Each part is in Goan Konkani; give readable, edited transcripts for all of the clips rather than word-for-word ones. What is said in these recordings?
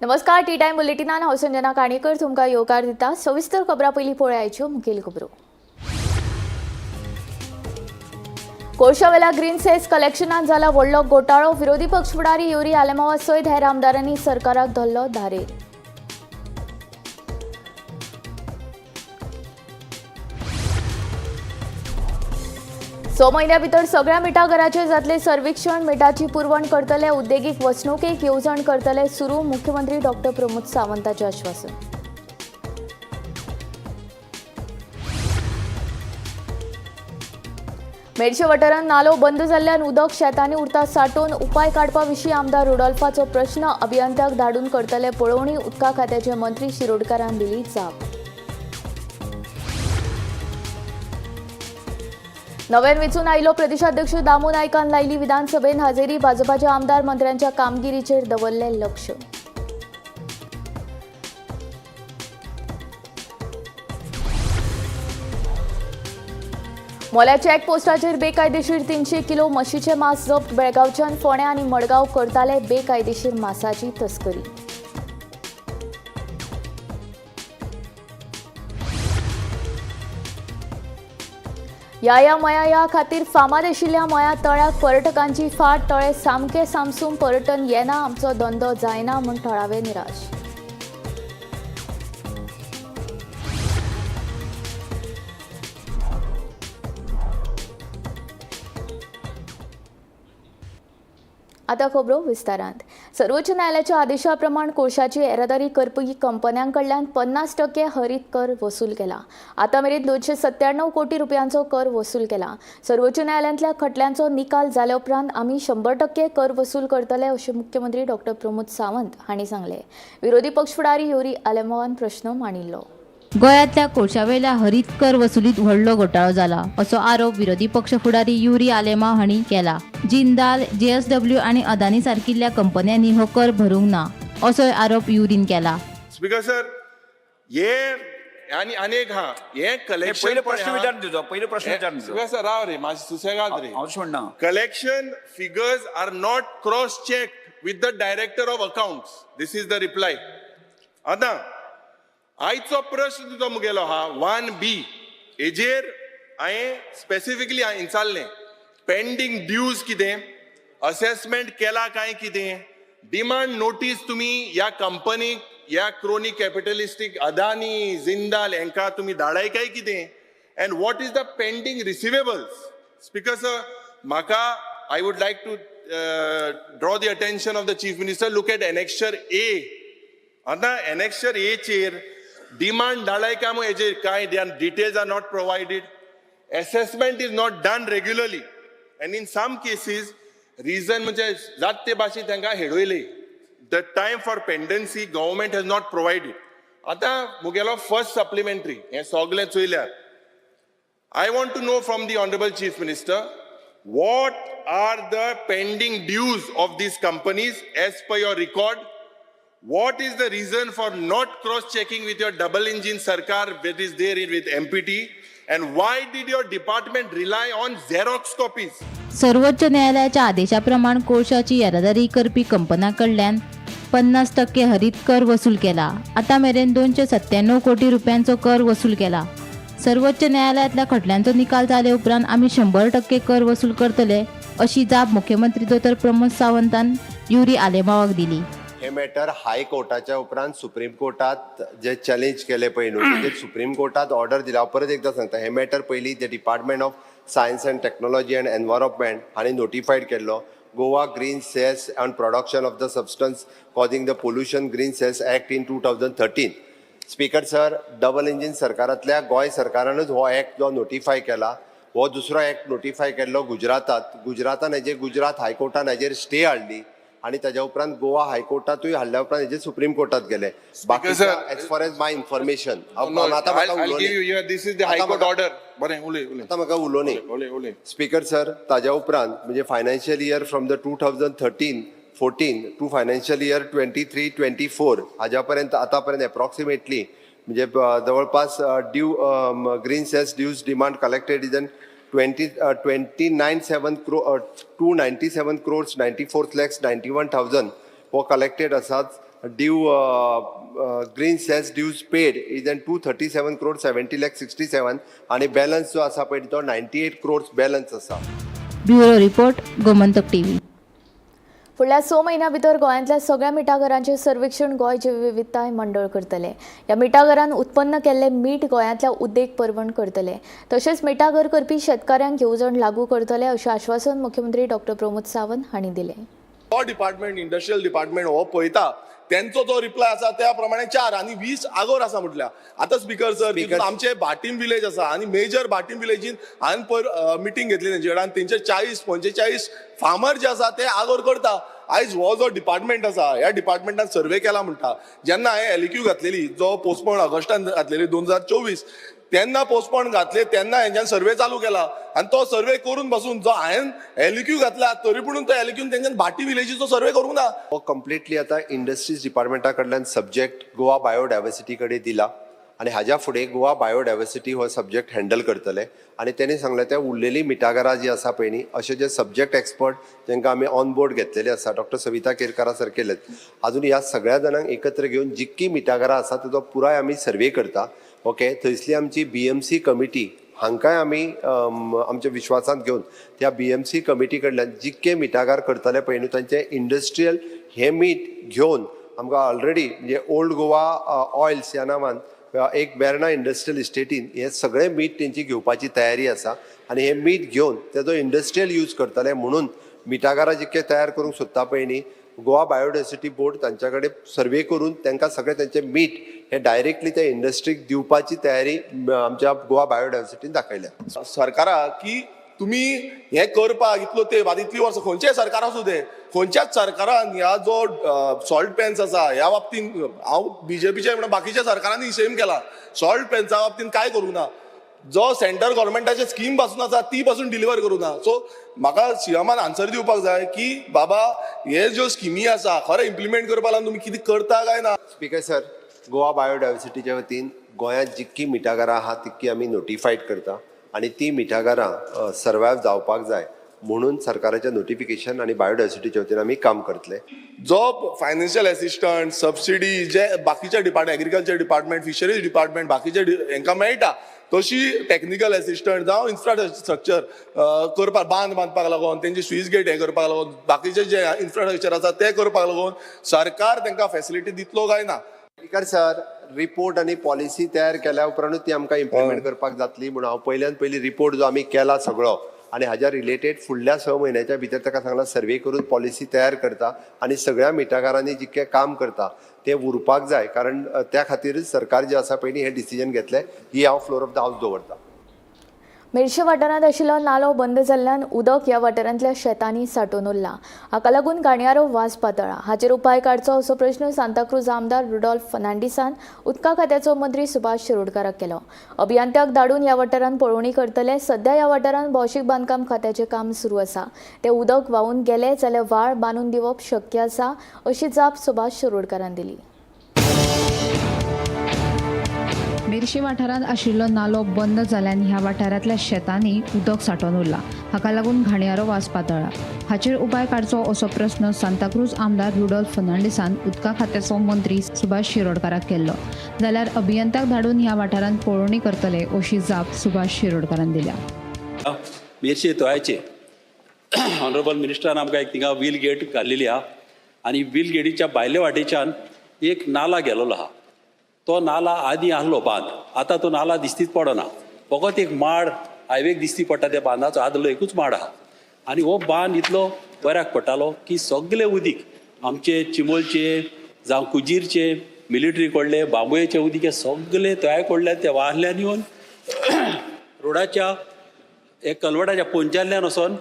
नमस्कार, टी टायम बुलेटिनान हांव संजना काणेकर तुमकां येवकार दिता. सविस्तर खबरां पयलीं पळयाच्यो मुखेल खबरो. कोळशावेल्या ग्रीन सेस कलेक्शनात जाला व्हडलो घोटाळो. विरोधी पक्ष फुडारी युरी आलेमावा सयत हेर आमदारांनी सरकाराक धरलो धारेर. स म्हयन्या भितर सगळ्या मिठागराचेर जातले सर्वेक्षण. मिठाची पुरवण करतले उद्देगीक वसणुकेक येवजण करतले सुरू. मुख्यमंत्री डॉक्टर प्रमोद सावंताचे आश्वासन. मेरशे वाठारांत नालो बंद जाल्ल्यान उदक शेतांनी उरता साठोवन. उपाय काडपा विशीं आमदार रुडॉल्फाचो प्रश्न. अभियंत्याक धाडून करतले पळोवणी. उदका खात्याचे मंत्री शिरोडकारान दिली जाप. नव्यान वेंचून आयिल्लो प्रदेशाध्यक्ष दामू नायकान लायली विधानसभेन हजेरी. भाजपाच्या आमदार मंत्र्यांच्या कामगिरीचेर दवरलें लक्ष. मोल्या चेकपोस्टाचेर बेकायदेशीर 300 किलो म्हशीचें मांस जप्त. बेळगांवच्यान फोंड्या आनी मडगांव करताले बेकायदेशीर मांसाची तस्करी. या या मया या खातीर फामाद आशिल्ल्या मया तळ्याक पर्यटकांची फाट. तळे सामके सामसूम, पर्यटन येना, आमचो धंदो जायना म्हूण थळावे निराश. आता खबरो विस्तारांत. सर्वोच्च न्यायालयाच्या आदेशा प्रमाण कोळशाची येरादारी करपी कंपन्यां कडल्यान 50% हरीत कर वसूल केला. आतां मेरेन 297 कोटी रुपयांचो कर वसूल केला. सर्वोच्च न्यायालयांतल्या खटल्यांचो निकाल जाल्या उपरांत आमी 100% कर वसूल करतले अशें मुख्यमंत्री डॉक्टर प्रमोद सावंत हांणी सांगलें. विरोधी पक्ष फुडारी युरी आलेमावान प्रश्न मांडिल्लो. गोंयांतल्या कोळशावेल्या हरीत कर वसुलीत व्हडलो घोटाळो जाला असो आरोप विरोधी पक्ष फुडारी युरी आलेमाव हांणी केला. जिंदाल, जेएसडब्ल्यू आनी अदानी सारकिल्ल्या कंपन्यांनी हो कर भरूंक ना असोय आरोप युरीन केला. स्पीकर सर, हे आनी अनेक हा हे कलेक्शन. पयले प्रश्न विचारून तुजो, पयले प्रश्न विचारून तुजो. स्पीकर सर, राव रे, मातशें सुसेगाद रे. हांव तशें म्हणना. Collection figures are not cross check with the director of accounts. This is the reply. आतां आयचो प्रश्न तुजो मुगेलो हा 1B हेजेर हांवें स्पेसिफिकली विचारलें, पेंडींग ड्यूज कितें, असेसमेंट केला काय कितें, डिमांड नोटीस तुमी ह्या कंपनीक, ह्या क्रोनी कॅपिटलिस्टीक अदानी, जिंदाल हांकां तुमी धाडाय काय कितें, and what is the pending receivables. Speaker sir, म्हाका I would like to draw the attention of the Chief Minister. Look at Annexure A. आतां एनेक्शर एचेर डिमांड धाडाय काय म्हूण हेजेर कांय details are not provided. Assessment is not done regularly and in some cases reason म्हणजे जात ते भाशेन तांकां हेडवयले. The time for pendency government has not provided. आतां मुगेलो फर्स्ट सप्लिमेंटरी हें सगलें चोयल्यार, I want to know from the Honorable Chief Minister what are the pending dues of these companies as per your record? What is the reason for not cross checking with your double engine sarkar that is there with MPT? And why did your department rely on Xerox copies? सर्वोच्च न्यायालयाच्या आदेशाप्रमाण कोळशाची येरादारी करपी कंपन्यां कडल्यान 50% हरीत कर वसूल केला. आतां मेरेन 297 कोटी रुपयांचो कर वसूल केला. सर्वोच्च न्यायालयांतल्या खटल्यांचो निकाल जाले उपरांत आमी 100% कर वसूल करतले अशी जाप मुख्यमंत्री दोतोर प्रमोद सावंतान युरी आलेमावाक दिली. हे मॅटर हायकोर्टाच्या उपरांत सुप्रीम कोर्टात जे चॅलेंज केले पळय न्हू, तेजेर सुप्रीम कोर्टात ऑर्डर दिला. हांव परत एकदां सांगता, हे मॅटर पयलीं the Department of Science and Technology and Environment हांणी नोटिफायड केल्लो, Goa Green Cess on Production of the Substance Causing the Pollution Green Cess Act in 2013. Speaker sir, double engine सरकारांतल्या Goa सरकारानूच हो एक्ट जो नोटिफाय केला. हो दुसरो एक्ट नोटिफाय केल्लो गुजरातांत. गुजरातान हेजेर, गुजरात हायकोर्टान हेजेर स्टे हाडली आनी ताज्या उपरांत गोवा हायकोर्टातूय हाडल्या उपरांत हेजेर सुप्रीम कोर्टात गेले. बाकी sir, as far as my information, No, आतां म्हाका I'll give you, उलोवनी. Yeah, this is the High Court order. बरें, उलय उलय. आतां म्हाका उलोवनी. उलय उलय. स्पीकर सर, ताज्या उपरांत म्हणजे financial year from the 2013-14 to financial year 23-24 हाज्या पर्यंत, आतां पर्यंत एप्रॉक्सिमेटली म्हणजे जवळपास due green cess dues demand collected is an twenty twenty nine seven 297 crores 94 lakhs 91,000 हो कलेक्टेड आसात. due green cess dues paid is an 237 crore 70 lakh 67 आनी बॅलन्स जो आसा पळय तो 98 क्रोर्स बॅलन्स आसा. Bureau report, Gomantak TV. फुडल्या 6 म्हयन्यां भितर गोंयांतल्या सगळ्या मिठागरांचें सर्वेक्षण गोंय जैवविविधताय मंडळ करतले. ह्या मिठागरान उत्पन्न केल्लें मीठ गोंयांतल्या उद्देग परवण करतले. तशेंच मिठागर करपी शेतकाऱ्यांक येवजण लागू करतले, अशें आश्वासन मुख्यमंत्री डॉक्टर प्रमोद सावंत हांणी दिलें. तो डिपार्टमेंट, इंडस्ट्रियल डिपार्टमेंट हो पळयता, तेंचो जो रिप्लाय आसा त्या प्रमाणे 4 आनी 20 आगोर आसा. म्हटल्यार आतां स्पीकर सर, Speaker- आमचे भाटीम विलेज आसा आनी मेजर भाटीम विलेजीन हांवें पयर मिटींग घेतली तेंचे कडेन आनी तेंचे 40-45 फार्मर जे आसा ते आगोर करता. आयज हो जो डिपार्टमेंट आसा, ह्या डिपार्टमेंटान सर्वे केला म्हणटा. जेन्ना हांवें एलक्यू घातलेली, जो पोस्टपोन ऑगस्टान घातलेली 2024, तेन्ना पोस्टपोन घातले तेन्ना हेंच्यान सर्वे चालू केला आनी तो सर्वे करून बसून जो हांवें एलक्यू घातला, तरी पूण तो एलक्यून तेंच्यान भाटी विलेजीचो सर्वे करूंक ना. हो कंप्लिटली आतां इंडस्ट्रीज डिपार्टमेंटा कडल्यान सब्जेक्ट गोवा बायोडायवर्सिटी कडेन दिला आनी हाज्या फुडें गोवा बायोडायवर्सिटी हो सब्जेक्ट हँडल करतले. आनी तेणी सांगलें, त्या उरलेली मिठागरां जी आसा पळय न्ही, अशे जे सब्जेक्ट एक्सपर्ट तांकां आमी ऑन बोर्ड घेतलेले आसा, डॉक्टर सविता केरकारा सारकेले, अजून ह्या सगळ्या जाणांक एकत्र घेवन जितकी मिठागरां आसा तेजो पुराय आमी सर्वे करता. ओके, थंयसली आमची बीएमसी कमिटी हांकांय आमी आमच्या विश्वासांत घेवन त्या बीएमसी कमिटी कडल्यान जितके मिठागर करतले पळय न्हू, तांचे इंडस्ट्रियल हें मीठ घेवन आमकां ऑलरेडी म्हणजे ओल्ड गोवा ऑयल्स ह्या नांवान एक वेर्णा इंडस्ट्रियल इस्टेटीन हें सगळें मीठ तेंची घेवपाची तयारी आसा. आनी हें मीठ घेवन तेजो इंडस्ट्रियल यूज करतले. म्हणून मिठागरां जितके तयार करूंक सोदता पळय न्ही, गोवा बायोडायवर्सिटी बोर्ड तांच्या कडेन सर्वे करून तांकां सगळें तेंचें मीठ हें डायरेक्टली त्या इंडस्ट्रीक दिवपाची तयारी आमच्या गोवा बायोडायवर्सिटीन दाखयल्या. सरकाराक की तुमी हें करपाक इतलो तेंप, आतां इतलीं वर्सां खंयचेय सरकार आसूं तें, खंयच्याच सरकारान ह्या जो सॉल्ट पॅन्स आसा ह्या बाबतीन, हांव बीजेपीचे म्हणून, बाकीच्या सरकारांनी सेम केला, सॉल्ट पॅन्सा बाबतीन काय करूंक ना. जो सेंट्रल गव्हर्मेंटाचे स्कीम पासून आसा ती पासून डिलिव्हर करूंक ना. सो म्हाका सीएमान आन्सर दिवपाक जाय की बाबा, हे ज्यो स्किमी आसा खरें इम्प्लिमेंट करपा लागून तुमी कितें करता काय ना? स्पीकर सर, गोवा बायोडायवर्सिटीच्या वतीन गोंयांत जितकी मिठागरां आहा तितकी आमी नोटिफायड करता आनी ती मिठागरां सर्वायव जावपाक जाय म्हणून सरकाराचें नोटिफिकेशन आनी बायोडायवर्सिटीच्या वतीन आमी काम करतले. जो फायनान्शियल असिस्टंट, सबसिडी जे बाकीच्या department, agriculture department, fisheries department, बाकीचे हेंकां मेळटा, तशी टॅक्निकल असिस्टंट जावं इन्फ्रास्ट्रक्चर करपाक, बांद बांदपाक लागून, तेंचे स्विस गेट हें करपाक लागून, बाकीचे जे इन्फ्रास्ट्रक्चर आसा ते करपाक लागून सरकार तेंकां फॅसिलिटी दितलो काय ना? स्पीकर सर, रिपोर्ट आनी पॉलिसी तयार केल्या उपरांतूच ती आमकां इम्प्लिमेंट करपाक जातली. म्हणून हांव पयल्यान पयली रिपोर्ट जो आमी केला सगळो आनी हाज्या रिलेटेड फुडल्या 6 म्हयन्याच्या भितर ताका सांगला, सर्वे करून पॉलिसी तयार करता आनी सगळ्या मिठागरांनी जितकें काम करता तें उरपाक जाय, कारण त्या खातीरच सरकार जें आसा पयलीं हें डिसिजन घेतलें. ही हांव फ्लोर ऑफ the house दवरता. मेरशे वाठारांत आशिल्लो नालो बंद जाल्ल्यान उदक ह्या वाठारांतल्या शेतांनी सांठून उरलां. हाका लागून घाणयारो वास पातळ्ळा. हाचेर उपाय काडचो असो प्रश्न सांताक्रूज आमदार रुडॉल्फ फर्नांडीसान उदका खात्याचो मंत्री सुभाष शिरोडकाराक केलो. अभियंत्याक धाडून ह्या वाठारांत पळोवणी करतले. सध्या ह्या वाठारांत भौशीक बांदकाम खात्याचें काम सुरू आसा. तें उदक व्हांवून गेलें जाल्यार व्हाळ बांदून दिवप शक्य आसा, अशी जाप सुभाष शिरोडकारान दिली. मेरशे वाठारांत आशिल्लो नालो बंद जाल्ल्यान ह्या वाठारांतल्या शेतांनी उदक सांठोवन उरलां. हाका लागून घाणयारो वास पातळ्ळा. हाचेर उपाय काडचो असो प्रस्न सांताक्रूज आमदार रुडॉल्फ फर्नांडीसान उदका खात्याचो मंत्री सुभाष शिरोडकाराक केल्लो. जाल्यार अभियंत्याक धाडून ह्या वाठारांत पळोवणी करतले, अशी जाप सुभाष शिरोडकारान दिल्या. मेरशे तोयाचे ऑनरेबल मिनिस्टरान आमकां एक थिंगा व्हील गेट घाल्लेली आहा आनी व्हील गेटीच्या भायले वाटेच्यान एक नाला गेलोलो आहा. तो नाला आदी आहलो बांद, आतां तो नाला दिश्टीच पडना. फकत एक माड हायवेक दिश्टी पडटा. त्या बांदाचो आदलो एकूच माड आहा आनी हो बांद इतलो बऱ्याक पडटालो की सगळे उदीक आमचे चिंबलचे जावं कुजीरचे, मिलिटरी कडले, बांबोळेचे उदीक हे सगळे तयार कडल्यान त्या वाहल्यान येवन रोडाच्या एक कलवटाच्या पोंच्यातल्यान वचोन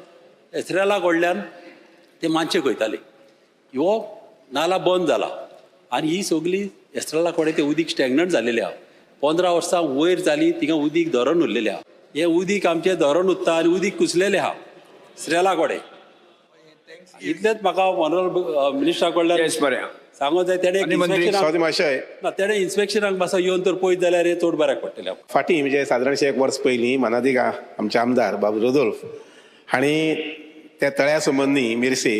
एसरेला कडल्यान ते मानशेक वयताले. ह्यो नाला बंद जाला आनी ही सगळी एस्ट्रेला कडेन ते उदीक स्टॅग्नंट जालेलें आहा. 15 वर्सां वयर जाली, थिंगा उदीक धरून उरलेलें आहा. हें उदीक आमचें धरून उत्ता आनी उदीक कुसलेलें आहा स्रेला कडेन. इतलेंच म्हाका ऑनरेबल मिनिस्टरा कडल्यान येस, बरें. सांगो जाय. तेणें आनी मंत्री, सॉरी मातशें. ना, तेणें इन्स्पेक्शनाक मातसो येवन तर पळयत जाल्यार हें चड बऱ्याक पडटलें. फाटीं म्हणजे सादारणशें एक वर्स पयलीं मानादीक आमचे आमदार बाब रोदोल्फ हांणी त्या तळ्या संबंदी मिरसे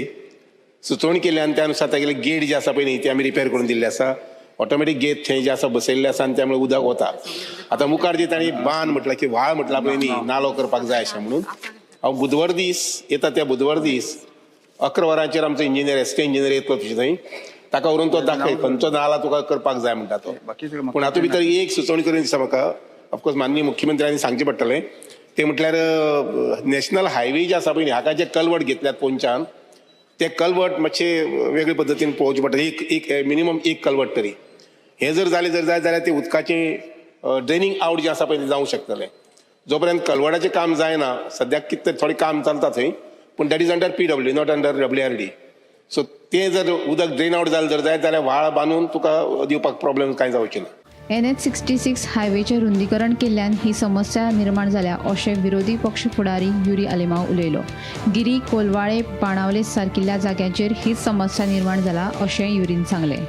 सुचोवणी केली आनी त्या अनुसार तागेले गेट जे आसा पळय न्ही ती आमी रिपेर करून दिल्ली आसा. ऑटोमॅटीक गेट थंय जे आसा बसयल्ले आसा आनी त्यामुळे उदक वता. आतां मुखार जे तांणी बांद म्हटला की व्हाळ म्हटला पळय न्ही नालो करपाक जाय अशें म्हणून, हांव बुधवार दीस येता त्या बुधवार दीस 11 वरांचेर आमचो इंजिनियर एस के इंजिनियर येतलो तुजे थंय, ताका व्हरून तो दाखय खंयचो नाला तुका करपाक जाय म्हणटा तो. पूण हातूंत भितर एक सुचोवणी करून दिसता म्हाका, ऑफकोर्स माननीय मुख्यमंत्र्यांनी सांगचें पडटलें, तें म्हटल्यार नॅशनल हायवे जे आसा पळय न्ही हाका जे कलवट घेतल्यात पोंच्यान ते कलवट मातशे वेगळे पद्दतीन पळोवचें पडटलें. एक एक मिनिमम एक कलवट तरी हें जर जालें जर जायत जाल्यार तें उदकाचें ड्रेनींग आवट जें आसा पळय तें जावंक शकतलें. जो पर्यंत कलवटाचें काम जायना, सद्याक कितें तरी थोडें काम चलता थंय, पूण that is under PW not under WRD. So तें जर उदक ड्रेन आवट जालें जर जायत जाल्यार व्हाळ बांदून तुका दिवपाक प्रॉब्लम कांय जावचें ना. NH 66 हायवेचें रुंदीकरण केल्ल्यान ही समस्या निर्माण जाल्या अशें विरोधी पक्ष फुडारी युरी आलेमांव उलयलो. गिरी, कोलवाळे, बाणावले सारकिल्ल्या जाग्यांचेर हीच समस्या निर्माण जाला अशें युरीन सांगलें.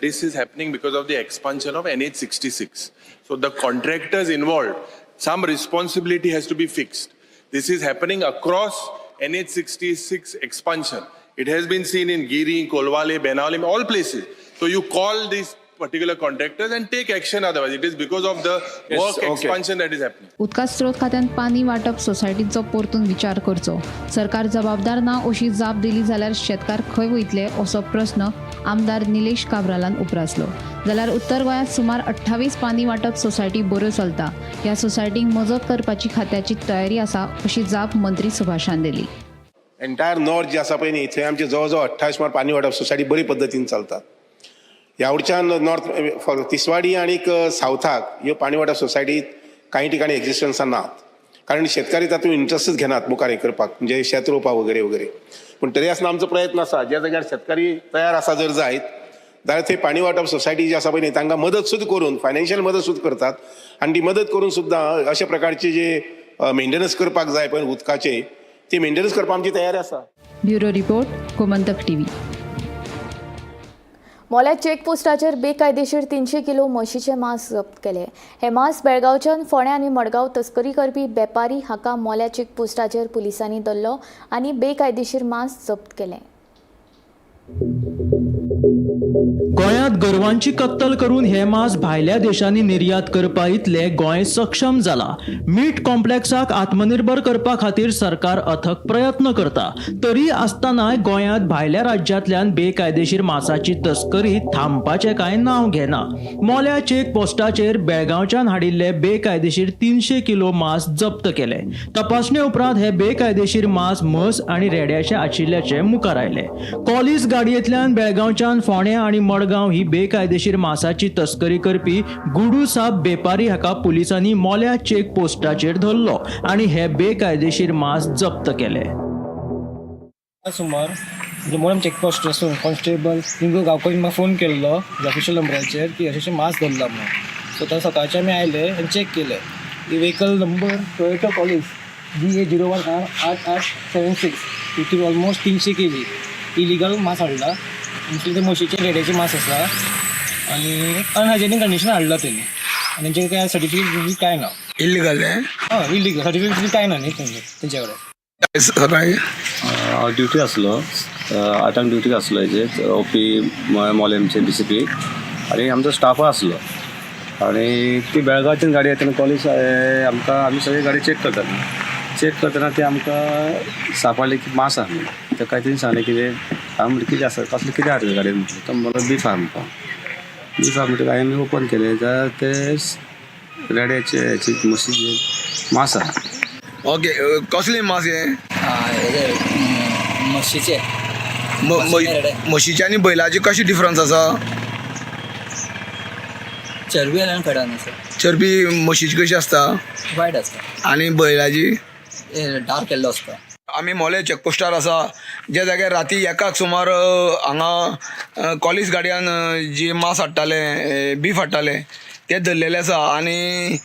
This is happening because of the expansion of NH66. So the contractors involved, some responsibility has to be fixed. This is happening across NH66 expansion. It has been seen in Giri, Kolwale, Benaulim, all places. So you call these particular contractors and take action otherwise. It is because of the work expansion that is happening. उदका स्रोत खात्यान पाणी वांटप सोसायटीचो परतून विचार करचो, सरकार जबाबदार ना अशी जाप दिली जाल्यार शेतकार खंय वयतले असो प्रस्न आमदार निलेश काब्रालान उप्रासलो. जाल्यार उत्तर गोंयांत सुमार 28 पाणी वांटप सोसायटी बऱ्यो चलता, ह्या सोसायटींक मजत करपाची खात्याची तयारी आसा अशी जाप मंत्री सुभाषान दिली. एंटायर नॉर्थ जे आसा पळय न्ही थंय आमचे जवळ जवळ 28 सुमार पाणी वांटप सोसायटी बरी पद्दतीन चलतात. ह्या वटच्यान नॉर्थ फॉर तिसवाडी आनीक सावथाक ह्यो पाणी वांटप सोसायटी काही ठिकाणी एक्झिस्टन्सान नात, कारण शेतकारी तातूंत इंट्रस्टच घेनात मुखार हें करपाक, म्हणजे शेत रोवपाक वगैरे वगैरे. पूण तरी आसतना आमचो प्रयत्न आसा ज्या जाग्यार शेतकारी तयार आसा जर जायत जाल्यार थंय पाणी वांटप सोसायटी जी आसा पळय न्ही तांकां मदत सुद्दां करून फायनान्शियल मदत सुद्दां करतात आनी ती मदत करून सुद्दां अशा प्रकारची जे मेंटेनन्स करपाक जाय पळय उदकाचे ती मेंटेनन्स करपाक आमची तयारी आसा. Bureau report, Gomantak TV. मोल्या चेकपोस्टाचेर बेकायदेशीर 300 किलो म्हशीचें मांस जप्त केलें. हें मांस बेळगांवच्यान फोंड्या आनी मडगांव तस्करी करपी बेपारी हाका मोल्या चेकपोस्टाचेर पुलिसांनी धरलो आनी बेकायदेशीर मांस जप्त केलें. गोंयांत गोरवांची कत्तल करून हे मांस भायल्या देशांनी निर्यात करपा इतले गोंय सक्षम जाला. मीट कॉम्प्लेक्साक आत्मनिर्भर करपा खातीर सरकार अथक प्रयत्न करता, तरी आसतनाय गोंयांत भायल्या राज्यांतल्यान बेकायदेशीर मांसाची तस्करी थांबपाचें कांय नांव घेना. मोल्या चेक पोस्टाचेर बेळगांवच्यान हाडिल्ले बेकायदेशीर 300 किलो मांस जप्त केले. तपासणे उपरांत हे बेकायदेशीर मांस म्हस आनी रेड्याचे आशिल्ल्याचें मुखार आयलें. कॉलीस गाडयेंतल्यान बेळगांवच्यान फोंड्या आनी मडगांव ही बेकायदेशीर मांसाची तस्करी करपी गुडू साब बेपारी हाका पुलिसांनी मोल्या चेक पोस्टाचेर धरलो आनी हे बेकायदेशीर मांस जप्त केले. सुमार म्हणजे मोरम चेकपोस्ट आसून कॉन्स्टेबल रिंगू गांवकर म्हाका फोन केल्लो ऑफिशियल नंबराचेर की अशें अशें मांस धरला म्हणून. सो तो सकाळचें आमी आयले आनी चॅक केलें. Vehicle number Toyota Qualis DA 01 R 8876 तितून ऑलमोस्ट 300 केजी इलिगल मांस हाडला. म्हणजे ते म्हशीचे रेड्याचे मांस आसा आनी अनहायजेनीक कंडिशन हाडला तेणी आनी तेंचे काय सर्टिफिकेट काय ना. इलिगल. हय, इलिगल सर्टिफिकेट काय ना न्ही तेंचे कडेन. सकाळी हांव ड्युटी आसलो, 8आंक ड्युटी आसलो हेजेर ओपी मोलेमचे DCP आनी आमचो स्टाफूय आसलो. आनी ती बेळगांवच्यान गाडी येतना कॉलेज आमकां आमी सगळी गाडी चॅक करताली. चॅक करतना ती आमकां सांपडली की मांस आहा म्हणून. ताका तेणी सांगलें कितें, हांवें म्हणलें कितें आसा, कसलें कितें हाडलें गाडयेन म्हटलें. तो म्हणलो बीफ आहा म्हणटा. बीफ आहा म्हणटकीर हांवें ओपन केलें जाल्यार ते रेड्याचे हेचे म्हशीचें मांस आहा. ओके, कसलें मांस हें? म्हशीचे. म्हशीचे आनी बैलाचे कशें डिफरन्स आसा? चरबी आनी फॅट न्हू सर. चरबी म्हशीची कशी आसता? वायट आसता. आनी बैलाची? डार्क येल्लो आसता. आमी मोले चॅकपोस्टार आसा, ज्या जाग्यार राती 1 सुमार हांगा कॉलेज गाडयान जी मांस हाडटाले, बीफ हाडटाले ते धरलेले आसा. आनी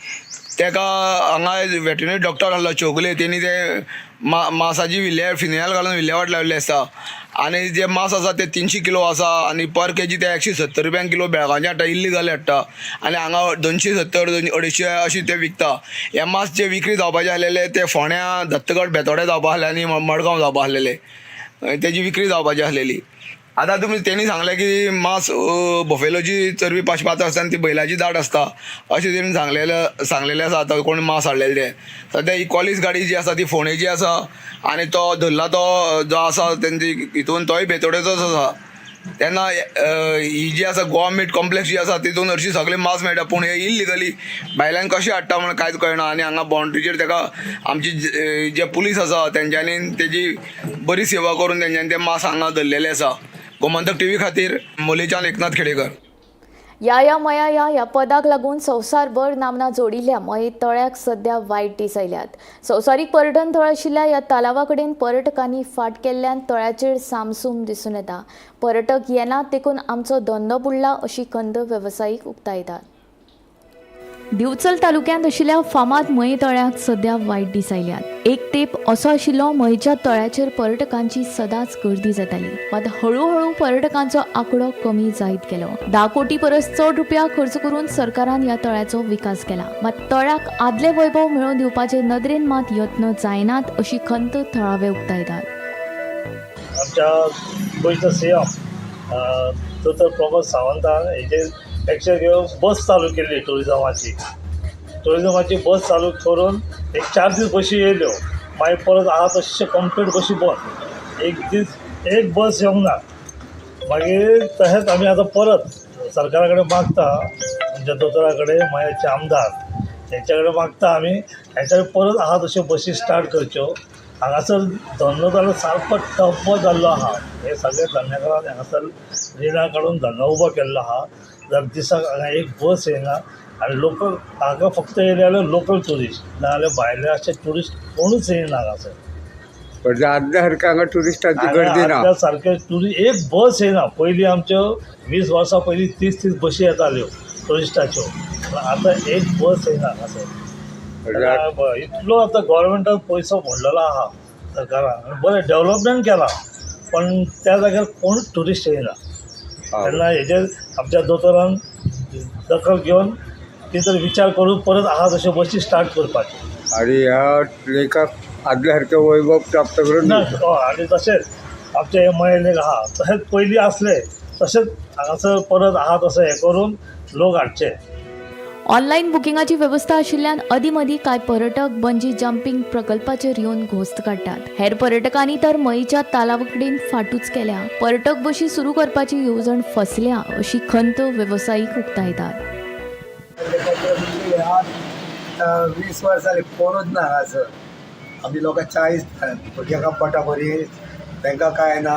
तेका हांगा वेटरनरी डॉक्टर आहलो चौगुले, तेणी ते मांसाची विल्हे फिनायल घालून विल्हेवाट लायिल्ली आसा. आनी जे मांस आसा ते 300 किलो आसा आनी पर केजी ते 170 रुपयांक किलो बेळगांवचे हाडटा, इल्लीगल हाडटा आनी हांगा 270 250 अशें ते विकता. हे मांस जे विक्री जावपाचे आसलेले ते फोंड्या, दत्तगड, बेतोडे जावपा आसले आनी मडगांव जावपा आसलेले. तेजी विक्री जावपाची आसलेली. आतां तुमी तेणी सांगलें की मांस बफेलोची चरबी 5 आसता आनी ती बैलाची दाट आसता अशें तेणी सांगलेलें आसा. आतां कोण मांस हाडलेलें तें सद्या ही कॉलीस गाडी जी आसा ती फोंडेची आसा आनी तो धरला तो जो आसा तेंची हितून तोय बेतोडेचोच आसा. तेन्ना ही जी आसा गोवा मीट कॉम्प्लेक्स जी आसा तितून हरशीं सगळें मांस मेळटा, पूण हे इल्लिगली भायल्यान कशें हाडटा म्हण कांयच कळना. आनी हांगा बाउंड्रीचेर तेका आमची जे पुलीस आसा तेंच्यांनी तेजी बरी सेवा करून तेंच्यांनी ते मांस हांगा धरलेले आसा. गोमंतक टीव्ही खातीर मोलेच्यान एकनाथ खेडेकर. या या मया या ह्या पदाक लागून संवसारभर नामना जोडिल्ल्या मये तळ्याक सध्या वायट दीस आयल्यात. संवसारीक पर्यटन थळ आशिल्ल्या ह्या तलावा कडेन पर्यटकांनी फाट केल्ल्यान तळ्याचेर सामसूम दिसून येता. पर्यटक येनात देखून आमचो धंदो बुडला अशी खंत वेवसायीक उक्तायतात. दिवचल तालुक्यांत आशिल्ल्या फामाद मये तळ्याक सध्या वायट दीस आयल्यात. एक तेंप असो आशिल्लो मयेच्या तळ्याचेर पर्यटकांची सदांच गर्दी जाताली, मात हळूहळू पर्यटकांचो आंकडो कमी जायत गेलो. 10 कोटी परस चड रुपया खर्च करून सरकारान ह्या तळ्याचो विकास केला, मात तळ्याक आदले वैभव मेळोवन दिवपाचे नदरेन मात यत्न जायनात अशी खंत थळावे उक्तायतात. आमच्या गोंयचो सीएम दोतोर प्रमोद सावंतान हेजेर एक्शन घेवन बस चालू केल्ली. टुरिजमाची बस चालू करून एक 4 दीस बशी येयल्यो, मागीर परत आहा तशें कंप्लीट बशी बंद. एक दीस एक बस येवंक ना. मागीर तशेंच आमी आतां परत सरकारा कडेन मागता, आमच्या दोतोरा कडेन, मयेचे आमदार हेंच्या कडेन मागता आमी, हेंच्या कडेन परत आहा तश्यो बशी स्टार्ट करच्यो. हांगासर धंदो जालो सारको ठप्प जाल्लो आहा. हे सगळे धंदेकारान हांगासर रिणां काडून धंदो उबो केल्लो आहा. जर दिसाक हांगा एक बस येयना आनी लोकल हांगा फक्त येयले जाल्यार लोकल ट्युरिस्ट, नाजाल्यार भायले अशे ट्युरिस्ट कोणूच येयना हांगासर. पण आदल्या सारकें हांगा ट्युरिस्टांची गर्दी ना. आदल्या सारकें ट्युरिस्ट एक बस येयना. पयलीं आमच्यो 20 वर्सां पयलीं 30-30 बशी येताल्यो ट्युरिस्टाच्यो, आतां एक बस येयना हांगासर. इतलो आतां गोवोरमेंटान पयसो मोडलेलो आहा सरकारान, बरें डेवलपमेंट केलां, पण त्या जाग्यार कोणूच ट्युरिस्ट येयना. तेन्ना हेजेर आमच्या दोतोरान दखल घेवन कितें तरी विचार करून परत आहा तश्यो बशी स्टार्ट करपाच्यो. आनी ह्या लेकाक आदल्या सारकें वैभव प्राप्त करून ना. आनी तशेंच आमचें हें मये लेक आहा तशेंच पयलीं आसलें तशेंच हांगासर परत आहा तशें हें करून लोक हाडचे. ऑनलायन बुकिंगाची वेवस्था आशिल्ल्यान अदीं मदीं कांय पर्यटक बंजी जंपींग प्रकल्पाचेर येवन घोस्त काडटात. हेर पर्यटकांनी तर मयेच्या तलावा कडेन फाटूच केल्या. पर्यटक बशी सुरू करपाची येवजण फसल्या अशी खंत वेवसायीक उक्तायतात. 20 वर्सां जालीं कोणूच ना हांगासर. आमी लोकां 40 भुरग्यांक पोटा बरी, तांकां कांय ना.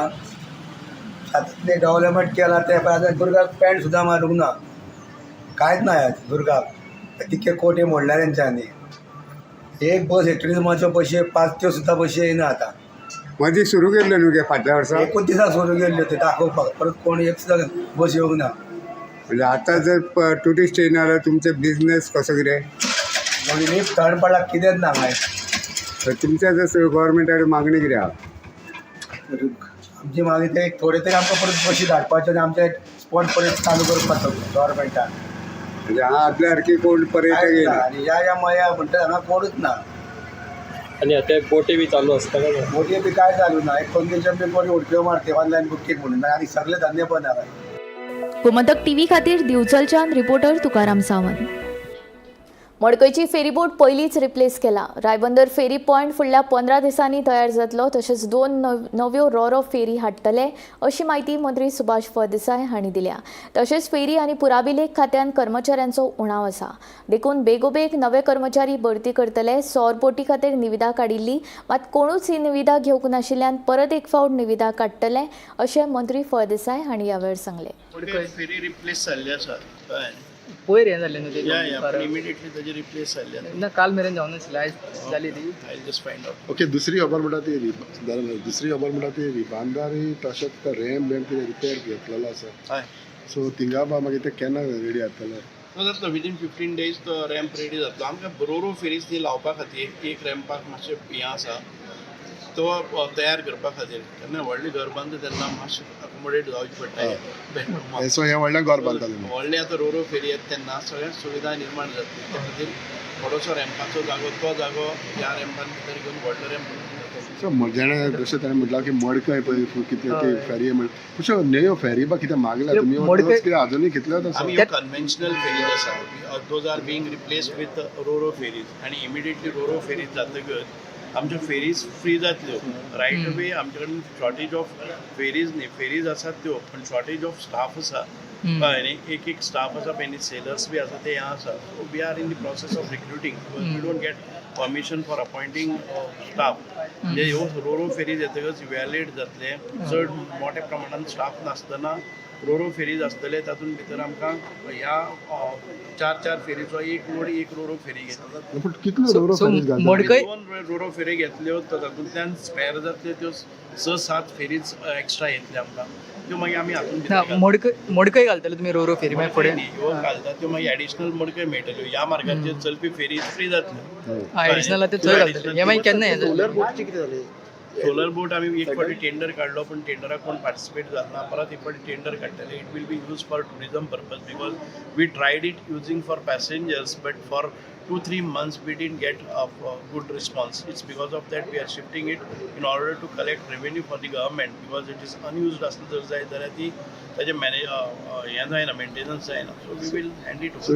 आतां डेवलपमेंट केलां तें आतां दुर्गाक पॅन्ट सुद्दां मारूंक ना, कांयच ना ह्या दुर्गाक. तितके कोटी मोडल्या तेंच्यांनी. एक बस ट्युरिजमाच्यो बशी 5 त्यो सुद्दां बशी येयना आतां. मदीं सुरू केल्ल्यो न्हू गे फाटल्या वर्सा, एकूच दिसा सुरू केल्ल्यो त्यो दाखोवपाक, परत कोण एक सुद्दां बस येवंक ना. म्हणजे आतां जर ट्युरिस्ट येयना जाल्यार तुमचो बिजनेस कसो कितें? म्हणजे थंड पडला कितेंच ना मागीर. तुमच्या जर गोवोरमेंटा कडेन मागणी कितें आहा? आमची मागणी ते थोडे तरी आमकां परत बशी धाडपाच्यो आनी आमचे स्पॉट परत चालू करपाचो गोवोरमेंटान. म्हणजे हांगा आदल्या सारकी कोण पर्यटक येयना. आनी ह्या ह्या मया म्हणटा हांगा कोणूच ना. आनी आतां बोटी बी चालू आसता काय? बोटी बी काय चालू ना. एक कंडिशन बी कोणी उडक्यो मारते ऑनलायन बुकींग म्हणून, आनी सगळे धंदे बंद आहा. गोमंतक टीव्ही खातीर दिवचलच्यान रिपोर्टर तुकाराम सावंत. मडकयची फेरीबोट पयलींच रिप्लेस केला. रायबंदर फेरी पॉयंट फुडल्या 15 दिसांनी तयार जातलो, तशेंच 2 नव्यो रोरो फेरी हाडटले अशी म्हायती मंत्री सुभाष फळदेसाय हांणी दिल्या. तशेंच फेरी आनी पुराभिलेख खात्यान कर्मचाऱ्यांचो उणाव आसा, देखून बेगोबेग नवे कर्मचारी भरती करतले. सौर बोटी खातीर निविदा काडिल्ली, मात कोणूच ही निविदा घेवंक नाशिल्ल्यान परत एक फावट निविदा काडटले अशें मंत्री फळदेसाय हांणी ह्या वेळार सांगलें. फेरी रिप्लेस जाल्ली आसा, पयर हें जालें न्हू ते, इमिडिएटली ताजी रिप्लेस जाल्ली ना, काल मेरेन जावं नाशिल्लें, आयज जाली ती. I just find out. Okay, दुसरी खबर म्हणटा ती दुसरी खबर म्हणटा ती रिबांदारी तशेंच रॅम बॅम कितें रिपेर घेतलेलो आसा, हय. सो थिंगा मागीर ते केन्ना रेडी जातले? तो जातलो विदीन 15 डेज तो रॅम्प रेडी जातलो. आमकां रोरो फेरीज ती लावपा खातीर एक रॅम्पाक मातशें हें आसा, तो तयार करपा खातीर केन्ना व्हडलें घर बांदता तेन्ना मातशें अकोमोडेट जावचें पडटा. सो हें व्हडलें घर बांदतालें, व्हडलें आतां रोरो फेरी येता तेन्ना सगळ्यांक सुविधा निर्माण जातली, त्या खातीर थोडोसो रॅम्पाचो जागो तो जागो ह्या रॅम्पान भितर घेवन व्हडलो रॅम्प जातलो. सो जेणे जशें ताणें म्हटलां की मडकय पळय कितें ते फेरी म्हण अश्यो न्हंयो फेरी बा कितें मागल्या तुमी कितें अजुनूय कितल्योच आसा. आमी कन्व्हेन्शनल फेरीज आसा, those are being replaced with ro-ro ferries आनी इमिडिएटली रोरो फेरीज जातकच आमच्यो फेरीज फ्री जातल्यो रायट अवे. आमचे कडेन शॉर्टेज ऑफ फेरीज न्ही, फेरीज आसात त्यो, पण शॉर्टेज ऑफ स्टाफ आसा, कळ्ळें न्ही? एक एक स्टाफ आसा पळय न्ही, सेलर्स बी आसा, ते हें आसा. So we are in the process of recruiting because we don't get permission for appointing staff. म्हणजे ह्यो रोरो फेरीज येतकच इव्हॅल्युएट जातले. चड मोठ्या प्रमाणान स्टाफ नासतना रोरो फेरीज आसतले. तातूंत भितर आमकां ह्या चार चार फेरीचो एक लोड एक रोरो फेरी घेतली. पूण कितल्यो रोरो फेरीज घालता? दोन रोरो फेरी घेतल्यो तर तातूंतल्यान स्पेर जातल्यो त्यो 6-7 फेरीज एक्स्ट्रा येतल्यो आमकां, त्यो मागीर आमी हातूंत भितर घालतले. मडकय घालतले तुमी रोरो फेरी मागीर फुडें? न्ही, ह्यो घालता त्यो मागीर एडिशनल मडकय मेळटल्यो. ह्या मार्गाचेर चलपी फेरी फ्री जातल्यो. एडिशनल आतां थंय घालतले. हें मागीर केन्ना हें जातलें? सोलर बोट आमी एक फावटी टेंडर काडलो, पूण टेंडराक कोण पार्टिसिपेट जाल ना. परत एक फावटी टेंडर काडटले. It will be use for tourism purpose because we tried it using for passengers, but for 2-3 months we didn't get a good response. It's because of that we are shifting it in order to collect revenue for the government because it is unused आसलें जर जायत जाल्यार ती ताजें मॅनेज हें जायना, मेंटेनन्स जायना. So we will hand it over.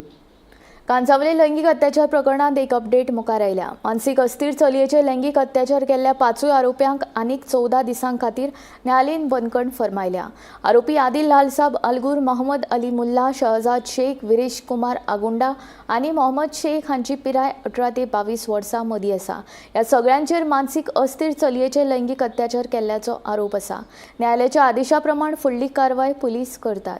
Cansaulim लैंगीक अत्याचार प्रकरणांत एक अपडेट मुखार आयल्या. मानसीक अस्थिर चलयेचेर लैंगीक अत्याचार केल्ल्या 5 आरोप्यांक आनीक 14 दिसां खातीर न्यायालयीन बंदखण फर्मायल्या. आरोपी आदिल लालसाब अलगूर, मोहम्मद अली मुल्ला, शहजाद शेख, विरेश कुमार आगुंडा आनी मोहम्मद शेख हांची पिराय 18 ते 22 वर्सां मदीं आसा. ह्या सगळ्यांचेर मानसीक अस्थिर चलयेचेर लैंगीक अत्याचार केल्ल्याचो आरोप आसा. न्यायालयाच्या आदेशा प्रमाण फुडली कारवाय पुलीस करतात.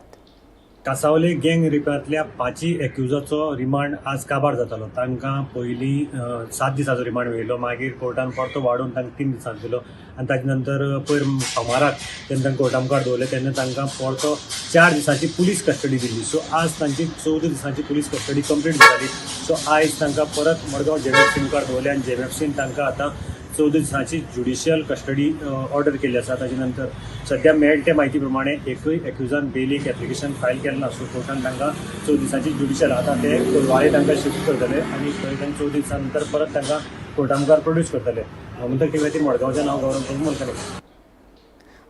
कासावले गँग रेपांतल्या 5 एक्युजाचो रिमांड आज काबार जातालो. तांकां पयलीं 7 दिसांचो रिमांड मेळिल्लो, मागीर कोर्टान परतो वाडोवन तांकां 3 दिसांचो दिलो आनी ताजे नंतर पयर सोमाराक जेन्ना तांकां कोर्टा मुखार दवरले तेन्ना तांकां परतो 4 दिसांची पुलीस कस्टडी दिल्ली. सो आज तांची 14 दिसांची पुलीस कस्टडी कंप्लीट जाली. सो आयज तांकां परत मडगांव जेएमएफसी मुखार दवरले आनी जेएमएफसीन तांकां आतां 14 दिसांची ज्युडिशियल कस्टडी ऑर्डर केल्ली आसा. ताजे नंतर सद्या मेळटे ते म्हायती प्रमाणे एकूय एक्युजान बेलीक एप्लिकेशन फायल केलें ना. सो कोर्टान तांकां 14 दिसांची ज्युडिशियल आतां ते कोलवाळे तांकां शिफ्ट करतले आनी थंय तांकां 14 दिसां नंतर परत तांकां कोर्टा मुखार प्रोड्यूस करतले. गोमंतक टीव्हीचेर मडगांवच्यान हांव गौरव प्रभू मलकानी.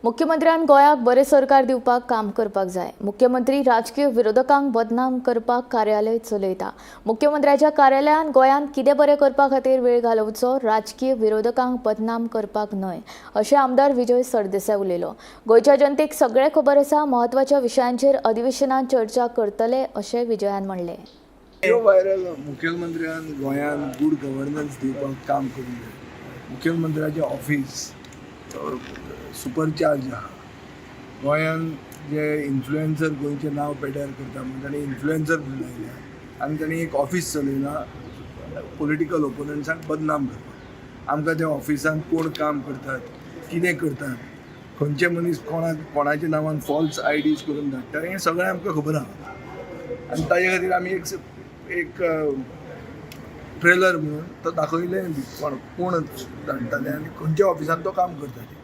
मुख्यमंत्र्यान गोंयाक बरें सरकार दिवपाक काम करपाक जाय. मुख्यमंत्री राजकीय विरोधकांक बदनाम करपाक कार्यालय चलयता. मुख्यमंत्र्याच्या कार्यालयान गोंयांत कितें बरें करपा खातीर वेळ घालोवचो, राजकीय विरोधकांक बदनाम करपाक न्हय, अशें आमदार विजय सरदेसाय उलयलो. गोंयच्या जनतेक सगळें खबर आसा, म्हत्वाच्या विशयांचेर अधिवेशनांत चर्चा करतले अशें विजयान म्हणलें. व्हायरल मुखेलमंत्र्यान गोंयांत गूड गव्हर्नन्स दिवपाक काम करूंक जाय. मुखेलमंत्र्याचें ऑफिस सुपरचार्ज आहा. गोंयांत जे इन्फ्लुएन्सर गोंयचें नांव पेड्यार करता म्हणून ताणें इन्फ्लुएन्सर लायल्या आनी ताणें एक ऑफिस चलयलां पॉलिटिकल ओपोनंट्सांक बदनाम करपाक. आमकां त्या ऑफिसांत कोण काम करतात, कितें करतात, खंयचे मनीस कोणाक कोणाच्या नांवान फॉल्स आयडीज करून धाडटा हें सगळें आमकां खबर आहा. आनी ताजे खातीर आमी एक ट्रेलर म्हणून तो दाखयलें बी कोण कोण धाडटाले आनी खंयच्या ऑफिसान तो काम करताले.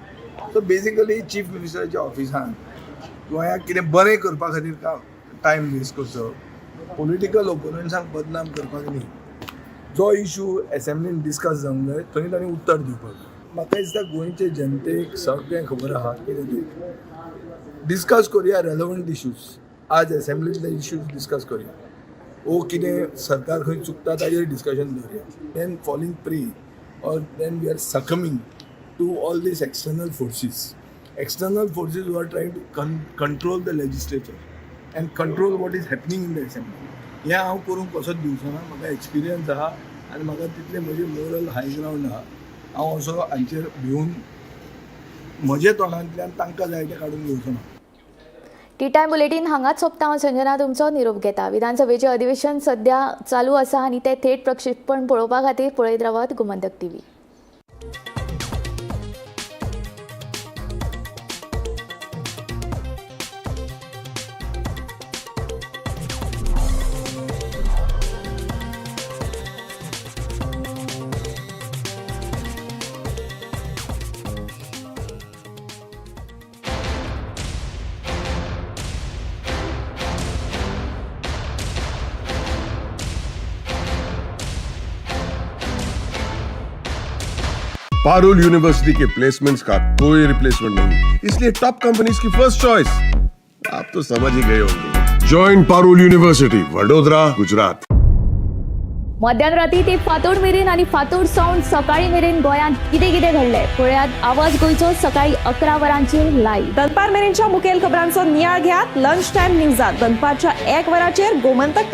सो बेजिकली चीफ मिनिस्टराच्या ऑफिसान गोंयाक कितें बरें करपा खातीर काम टायम वेस्ट करचो, पॉलिटिकल ओपोनंट्सांक बदनाम करपाक न्ही. जो इशू एसेंब्लीन डिस्कस जावंक जाय थंय तांणी उत्तर दिवपाक जाय. म्हाका दिसता गोंयचे जनतेक सगळें खबर आहा कितें तें. डिस्कस करुया रेलेवंट इशूज. आज एसेंब्लींतले इशूज डिस्कस करुया, ओ कितें सरकार खंय चुकता ताजेर discussion दवरुया. Then falling prey or then we are succumbing to all these external forces. External forces who are trying to control the legislature and control what is happening in the assembly. हें हांव करूंक कसोच दिवचो ना. म्हाका एक्सपिरियन्स आहा आनी म्हाका तितलें म्हजें मोरल हाय ग्रावंड आहा. हांव असो हांचेर भिवन म्हज्या तोंडांतल्यान तांकां जाय तें काडून घेवचो ना. टी टायम बुलेटीन हांगाच सोंपता. हांव संजना तुमचो निरोप घेता. विधानसभेचें अधिवेशन सध्या चालू आसा आनी तें थेट प्रक्षेपण पळोवपा खातीर पळयत रावात Gomantak TV. Parul university K placements का कोई रिप्लेसमेंट नहीं, इसलिए टॉप कंपनीज की फर्स्ट चॉइस। आप तो समझ ही गए होंगे। Join Parul university, Vadodara, Gujarat. मध्यान राती ते फातोड मेरेन आनी फातोड सावन सकाळी मेरेन गोंयांत कितें कितें घडलें पळयात आवाज गोंयचो सकाळी 11 वरांचेर लायव्ह. दनपार मेरेनच्या मुखेल खबरांचो नियाळ घेयात लंच टायम न्यूजात. दनपारच्या 1 वराचेर गोमंतक.